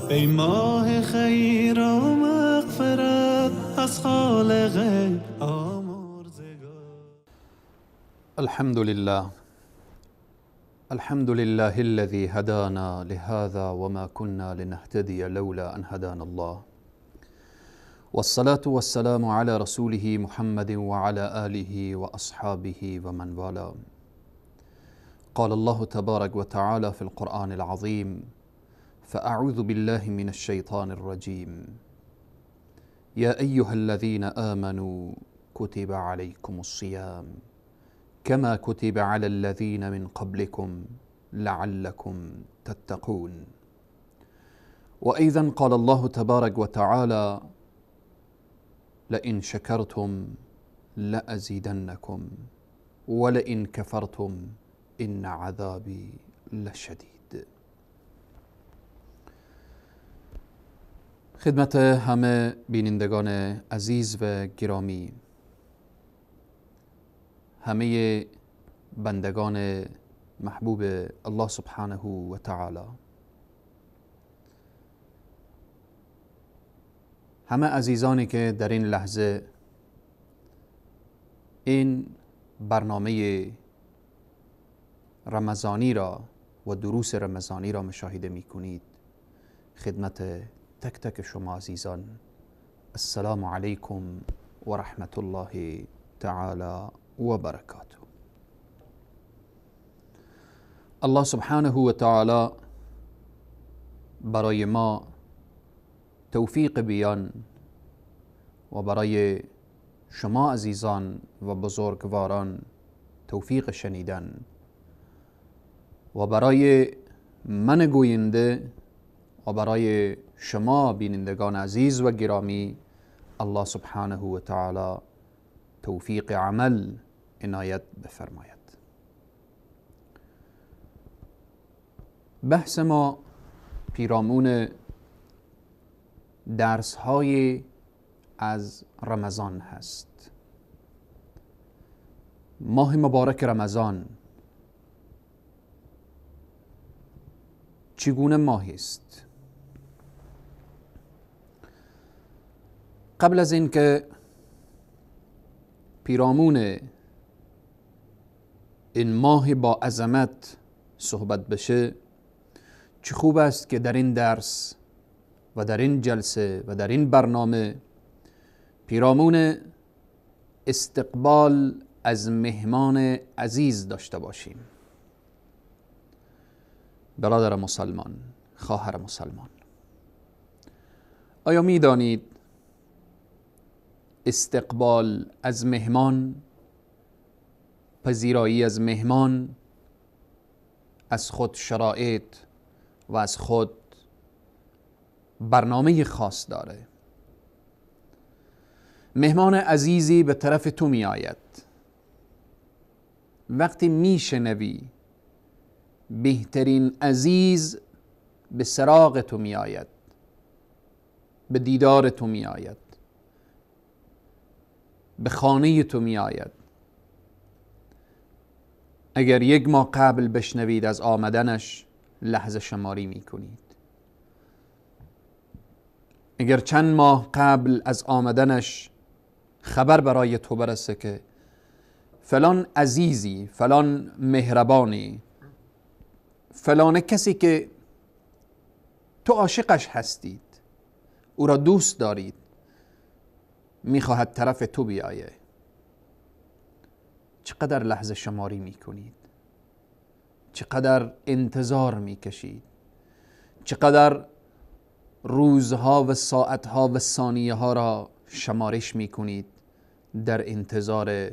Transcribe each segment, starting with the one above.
ای ماه خیر و مغفرت از خالق آمرزگار. الحمد لله، الحمد لله الذي هدانا لهذا وما كنا لنهتدي لولا أن هدانا الله، والصلاة والسلام على رسوله محمد وعلى آله وأصحابه ومن والاه. قال الله تبارك وتعالى في القرآن العظيم: فأعوذ بالله من الشيطان الرجيم، يا أيها الذين آمنوا كتب عليكم الصيام كما كتب على الذين من قبلكم لعلكم تتقون. وأيضا قال الله تبارك وتعالى: لئن شكرتم لأزيدنكم ولئن كفرتم إن عذابي لشدید. خدمت همه بینندگان عزیز و گرامی، همه بندگان محبوب الله سبحانه و تعالی، همه عزیزانی که در این لحظه این برنامه رمضانی را و دروس رمضانی را مشاهده می کنید، خدمت تک تک شما عزیزان السلام علیکم و رحمت الله تعالی و برکاته. الله سبحانه و تعالی برای ما توفیق بیان و برای شما عزیزان و بزرگواران توفیق شنیدن و برای من گوینده و برای شما بینندگان عزیز و گرامی الله سبحانه و تعالی توفیق عمل عنایت بفرماید. بحث ما پیرامون درس های از رمضان هست. ماه مبارک رمضان چگونه ماهی است؟ قبل از اینکه پیرامون این ماه با عظمت صحبت بشه، چه خوب است که در این درس و در این جلسه و در این برنامه پیرامون استقبال از مهمان عزیز داشته باشیم. برادر مسلمان، خواهر مسلمان، آیا می دانید استقبال از مهمان، پذیرایی از مهمان از خود شرایط و از خود برنامه خاص داره؟ مهمان عزیزی به طرف تو می آید، وقتی می شنوی بهترین عزیز به سراغ تو می آید، به دیدار تو می آید، به خانه تو می آید، اگر یک ماه قبل بشنوید از آمدنش لحظه شماری می کنید، اگر چند ماه قبل از آمدنش خبر برای تو برسه که فلان عزیزی، فلان مهربانی، فلان کسی که تو عاشقش هستید، او را دوست دارید، میخواهد طرف تو بیایه، چقدر لحظه شماری میکنید، چقدر انتظار میکشید، چقدر روزها و ساعتها و ثانیه ها را شمارش میکنید در انتظار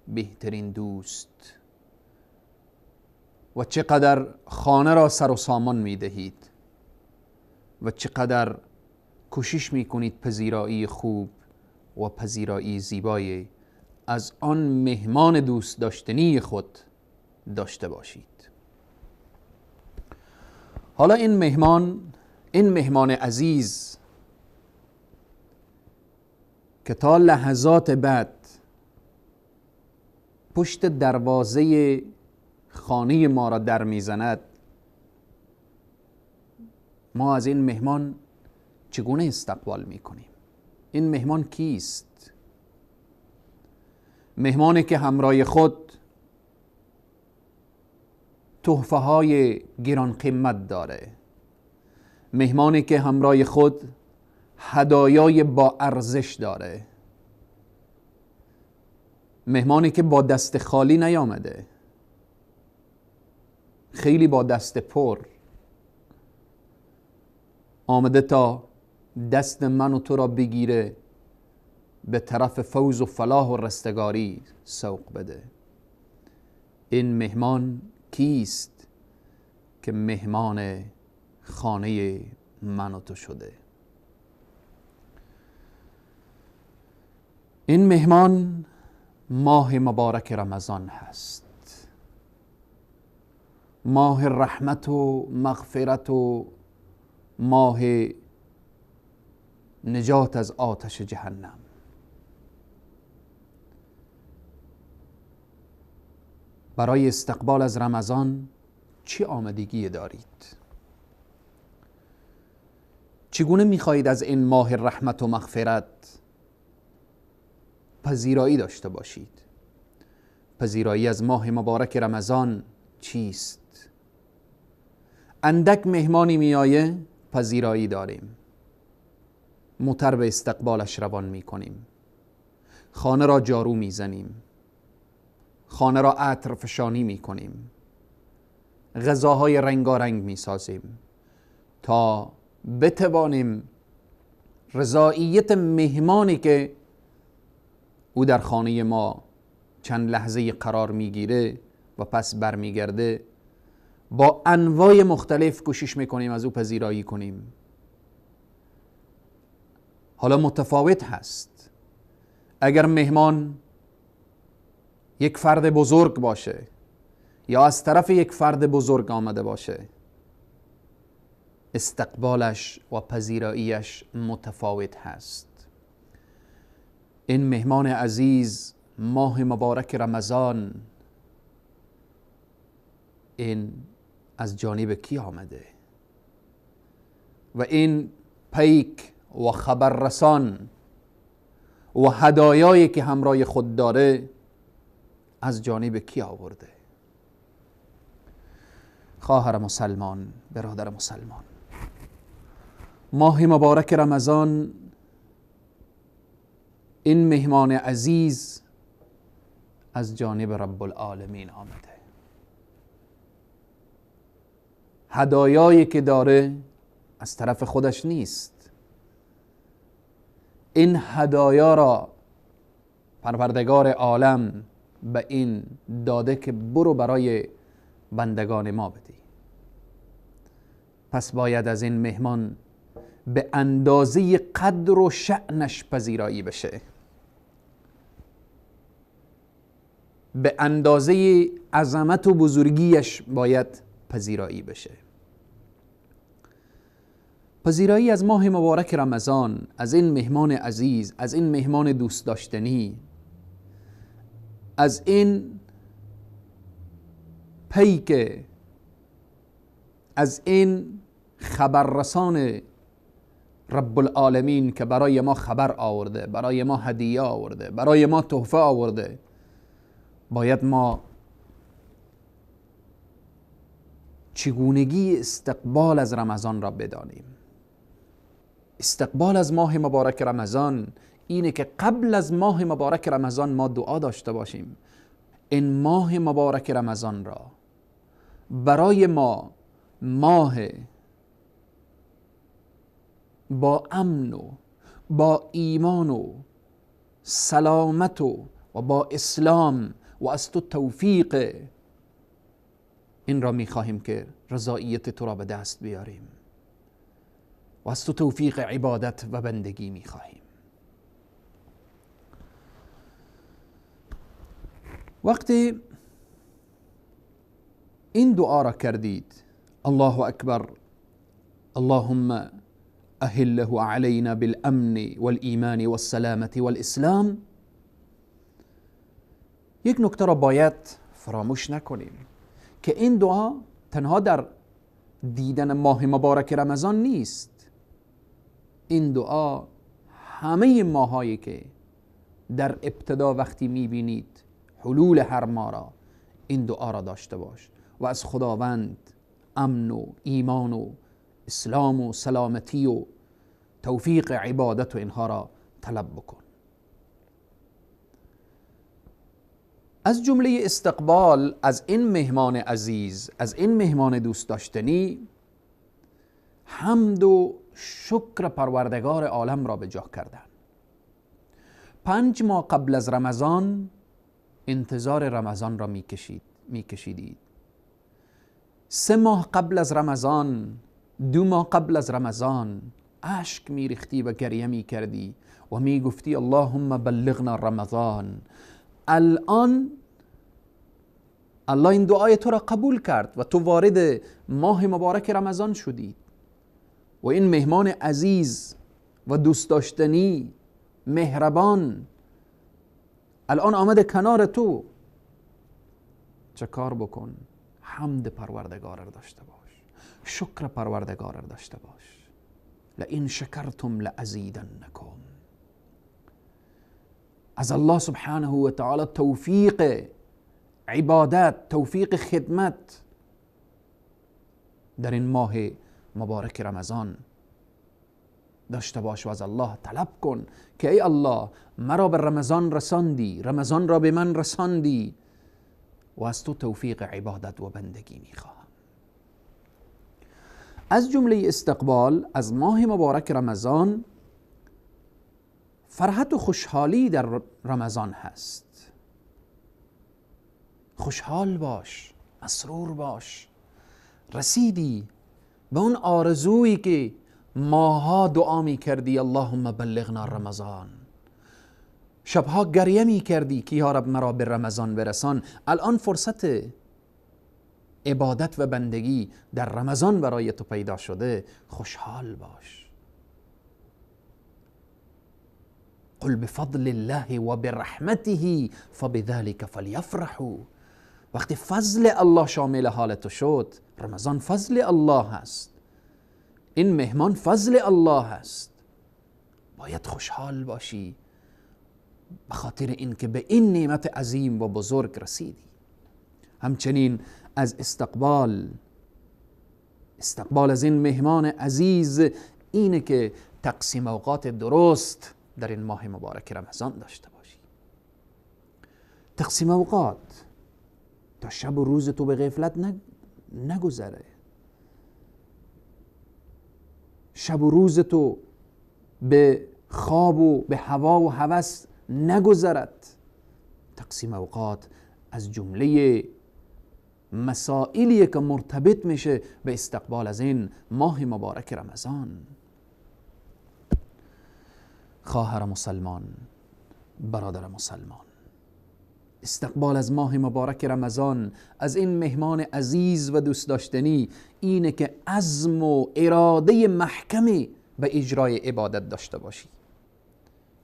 بهترین دوست، و چقدر خانه را سر و سامان میدهید و چقدر کوشش میکنید پذیرایی خوب و پذیرایی زیبایی از آن مهمان دوست داشتنی خود داشته باشید. حالا این مهمان، این مهمان عزیز که تا لحظات بعد پشت دروازه خانه ما را در میزند، ما از این مهمان چگونه استقبال میکنیم؟ این مهمان کیست؟ مهمانی که همراه خود تحفه های گران قیمت داره، مهمانی که همراه خود هدایای با ارزش داره، مهمانی که با دست خالی نیامده، خیلی با دست پر آمده تا دست من و تو را بگیره، به طرف فوز و فلاح و رستگاری سوق بده. این مهمان کیست که مهمان خانه من و تو شده؟ این مهمان ماه مبارک رمضان هست، ماه رحمت و مغفرت و ماه نجات از آتش جهنم. برای استقبال از رمضان چه آمادگی دارید؟ چگونه میخواهید از این ماه رحمت و مغفرت پذیرایی داشته باشید؟ پذیرایی از ماه مبارک رمضان چیست؟ اندک مهمانی میایه، پذیرایی داریم، موتر به استقبالش روان میکنیم، خانه را جارو میزنیم، خانه را عطر فشانی میکنیم، غذاهای رنگارنگ میسازیم تا بتوانیم رضاییت مهمانی که او در خانه ما چند لحظه قرار میگیره و پس برمیگرده، با انواع مختلف کوشش میکنیم از او پذیرایی کنیم. حالا متفاوت هست اگر مهمان یک فرد بزرگ باشه یا از طرف یک فرد بزرگ آمده باشه، استقبالش و پذیراییش متفاوت هست. این مهمان عزیز ماه مبارک رمضان، این از جانب کی آمده؟ و این پیک و خبررسان و هدایایی که همراه خود داره از جانب کی آورده؟ خواهر مسلمان، برادر مسلمان، ماه مبارک رمضان، این مهمان عزیز از جانب رب العالمین آمده. هدایایی که داره از طرف خودش نیست. این هدایا را پروردگار عالم به این داده که برو برای بندگان ما بدی. پس باید از این مهمان به اندازه قدر و شأنش پذیرایی بشه، به اندازه عظمت و بزرگیش باید پذیرایی بشه. پذیرایی از ماه مبارک رمضان، از این مهمان عزیز، از این مهمان دوست داشتنی، از این پیک، از این خبررسان رب العالمین که برای ما خبر آورده، برای ما هدیه آورده، برای ما تحفه آورده، باید ما چگونگی استقبال از رمضان را بدانیم. استقبال از ماه مبارک رمضان اینه که قبل از ماه مبارک رمضان ما دعا داشته باشیم. این ماه مبارک رمضان را برای ما ماه با امن و با ایمان و سلامت و با اسلام و از تو توفیق، این را میخواهیم که رضاییت تو را به دست بیاریم و از تو توفیق عبادت و بندگی میخواهیم. وقتی این دعا را کردید، الله اکبر، اللهم اهله علینا بالامن والایمان والسلامة والاسلام، یک نکته را باید فراموش نکنیم که این دعا تنها در دیدن ماه مبارک رمضان نیست. این دعا همه ماهایی که در ابتدا وقتی میبینید حلول هر ماه را، این دعا را داشته باش و از خداوند امن و ایمان و اسلام و سلامتی و توفیق عبادت و اینها را طلب بکن. از جمله استقبال از این مهمان عزیز، از این مهمان دوست داشتنی، حمد و شکر پروردگار عالم را به جا کردن. 5 ماه قبل از رمضان انتظار رمضان را میکشیدید. 3 ماه قبل از رمضان، 2 ماه قبل از رمضان اشک میریختی و گریه میکردی و میگفتی اللهم بلغنا رمضان. الان الله این دعای تو را قبول کرد و تو وارد ماه مبارک رمضان شدی و این مهمان عزیز و دوست داشتنی مهربان الان آمده کنار تو. چه کار بکن؟ حمد پروردگار را داشته باش، شکر پروردگار را داشته باش. لئن شکرتم لازیدنکم. از الله سبحانه و تعالی توفیق عبادت، توفیق خدمت در این ماه مبارک رمضان داشته باش و از الله طلب کن که ای الله مرا به رمضان رساندی، رمضان را به من رساندی و از تو توفیق عبادت و بندگی میخواهم. از جمله استقبال از ماه مبارک رمضان فرحت و خوشحالی در رمضان هست. خوشحال باش، مسرور باش، رسیدی به اون آرزویی که ماها دعا می کردی اللهم بلغنا رمضان، شبها گریه می کردی که یا رب مرا به رمضان برسان. الان فرصت عبادت و بندگی در رمضان برای تو پیدا شده، خوشحال باش. قل بفضل الله و برحمته فبذلك فلیفرحوا. وقتی فضل الله شامل حال تو شد، رمضان فضل الله هست، این مهمان فضل الله هست، باید خوشحال باشی به خاطر اینکه به این نعمت عظیم و بزرگ رسیدی. همچنین از استقبال از این مهمان عزیز اینه که تقسیم اوقات درست در این ماه مبارک رمضان داشته باشی. تقسیم اوقات تا شب و روز تو به غفلت نگذره، شب و روز تو به خواب و به هوا و هوس نگذرد. تقسیم اوقات از جمله مسائلیه که مرتبط میشه به استقبال از این ماه مبارک رمضان. خواهر مسلمان، برادر مسلمان، استقبال از ماه مبارک رمضان، از این مهمان عزیز و دوست داشتنی، اینه که عزم و اراده محکمی به اجرای عبادت داشته باشی.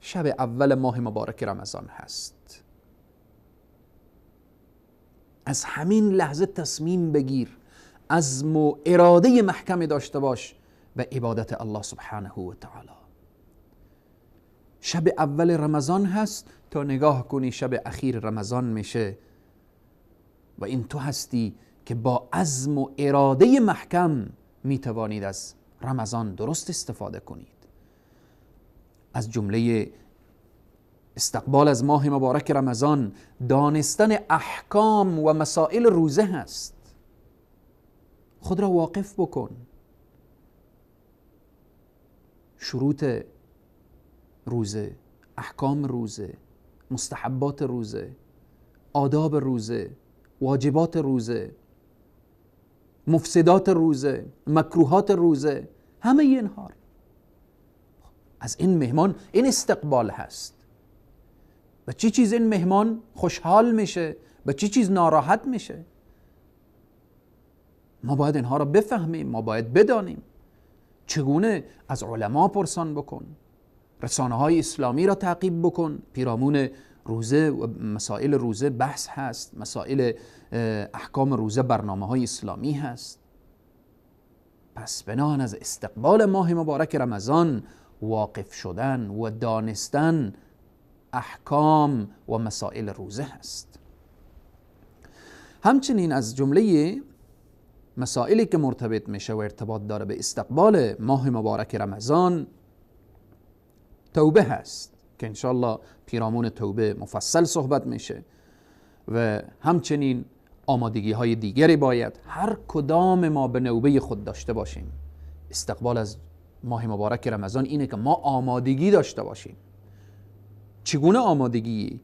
شب اول ماه مبارک رمضان هست، از همین لحظه تصمیم بگیر، عزم و اراده محکمی داشته باش به عبادت الله سبحانه و تعالی. شب اول رمضان هست تا نگاه کنی شب اخیر رمضان میشه و این تو هستی که با عزم و اراده محکم میتوانید از رمضان درست استفاده کنید. از جمله استقبال از ماه مبارک رمضان دانستن احکام و مسائل روزه هست. خود را واقف بکن، شروط روزه، احکام روزه، مستحبات روزه، آداب روزه، واجبات روزه، مفسدات روزه، مکروهات روزه، همه اینها از این مهمان این استقبال هست. به چی چیز این مهمان خوشحال میشه، به چی چیز ناراحت میشه؟ ما باید اینها را بفهمیم، ما باید بدانیم. چگونه؟ از علما پرسان بکن، رسانه های اسلامی را تعقیب بکن، پیرامون روزه و مسائل روزه بحث هست، مسائل احکام روزه برنامه های اسلامی هست. پس بنان از استقبال ماه مبارک رمضان واقف شدن و دانستن احکام و مسائل روزه هست. همچنین از جمله مسائلی که مرتبط میشه و ارتباط داره به استقبال ماه مبارک رمضان توبه هست که انشالله پیرامون توبه مفصل صحبت میشه و همچنین آمادگی های دیگری باید هر کدام ما به نوبه خود داشته باشیم. استقبال از ماه مبارک رمضان اینه که ما آمادگی داشته باشیم. چگونه آمادگی؟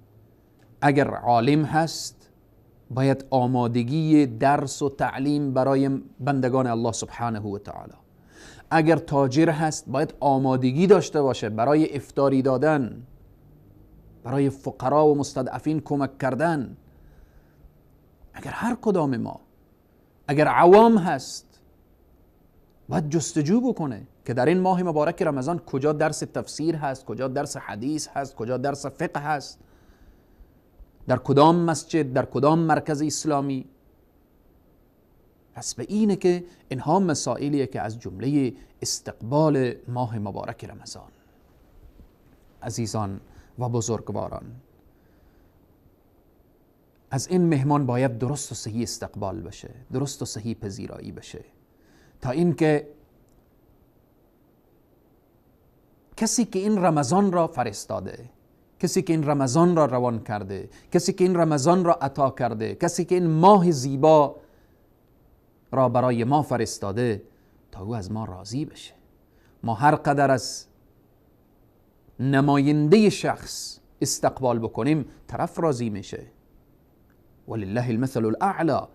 اگر عالم هست باید آمادگی درس و تعلیم برای بندگان الله سبحانه و تعالی. اگر تاجر هست باید آمادگی داشته باشه برای افطاری دادن، برای فقرا و مستضعفین کمک کردن. اگر هر کدام ما، اگر عوام هست باید جستجو بکنه که در این ماه مبارک رمضان کجا درس تفسیر هست، کجا درس حدیث هست، کجا درس فقه هست، در کدام مسجد، در کدام مرکز اسلامی. پس به اینه که اینها مسائلیه که از جمله استقبال ماه مبارک رمضان. عزیزان و بزرگواران، از این مهمان باید درست و صحیح استقبال بشه، درست و صحیح پذیرایی بشه، تا اینکه کسی که این رمضان را فرستاده، کسی که این رمضان را روان کرده، کسی که این رمضان را عطا کرده، کسی که این ماه زیبا را برای ما فرستاده، تا او از ما راضی بشه. ما هر قدر از نماینده شخص استقبال بکنیم طرف راضی میشه. ولله المثل الاعلی.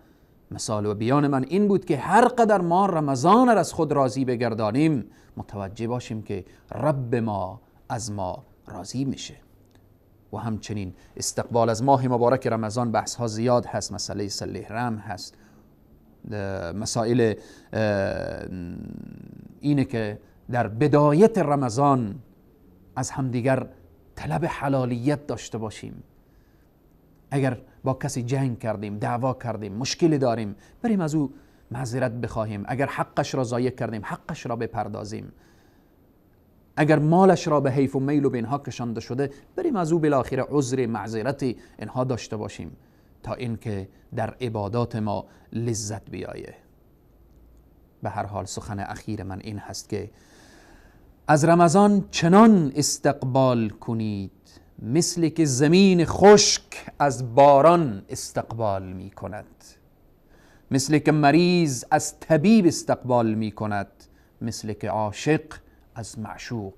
مثال و بیان من این بود که هر قدر ما رمضان را از خود راضی بگردانیم متوجه باشیم که رب ما از ما راضی میشه. و همچنین استقبال از ماه مبارک رمضان بحث ها زیاد هست، مسئله صله رحم هست، مسائل اینه که در بدایت رمضان از همدیگر طلب حلالیت داشته باشیم. اگر با کسی جنگ کردیم، دعوا کردیم، مشکلی داریم، بریم از او معذرت بخواهیم. اگر حقش را ضایع کردیم حقش را بپردازیم. اگر مالش را به حیف و میل و به اینها کشانده شده بریم از او بالاخره عذر معذرت اینها داشته باشیم، تا اینکه در عبادات ما لذت بیایه. به هر حال سخن اخیر من این هست که از رمضان چنان استقبال کنید مثل که زمین خشک از باران استقبال می کند، مثل که مریض از طبیب استقبال می کند، مثل که عاشق از معشوق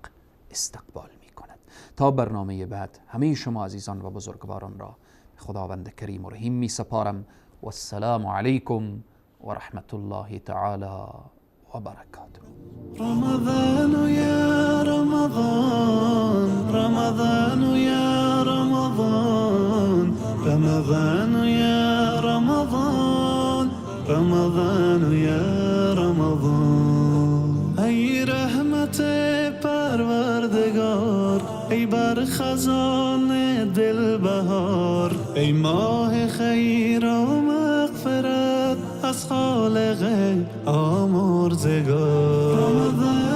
استقبال می کند. تا برنامه بعد همه شما عزیزان و بزرگواران را خداوند کریم و رحیم می سپارم. و السلام علیکم و رحمت الله تعالی و برکاته. رمضان یا رمضان، رمضان یا رمضان، رمضان یا رمضان، رمضان یا رمضان. ای رحمت پروردگار، ای بر خزان دل بهار، ای ماه خیر و مغفرت از خالق آمرزگار. رمضان.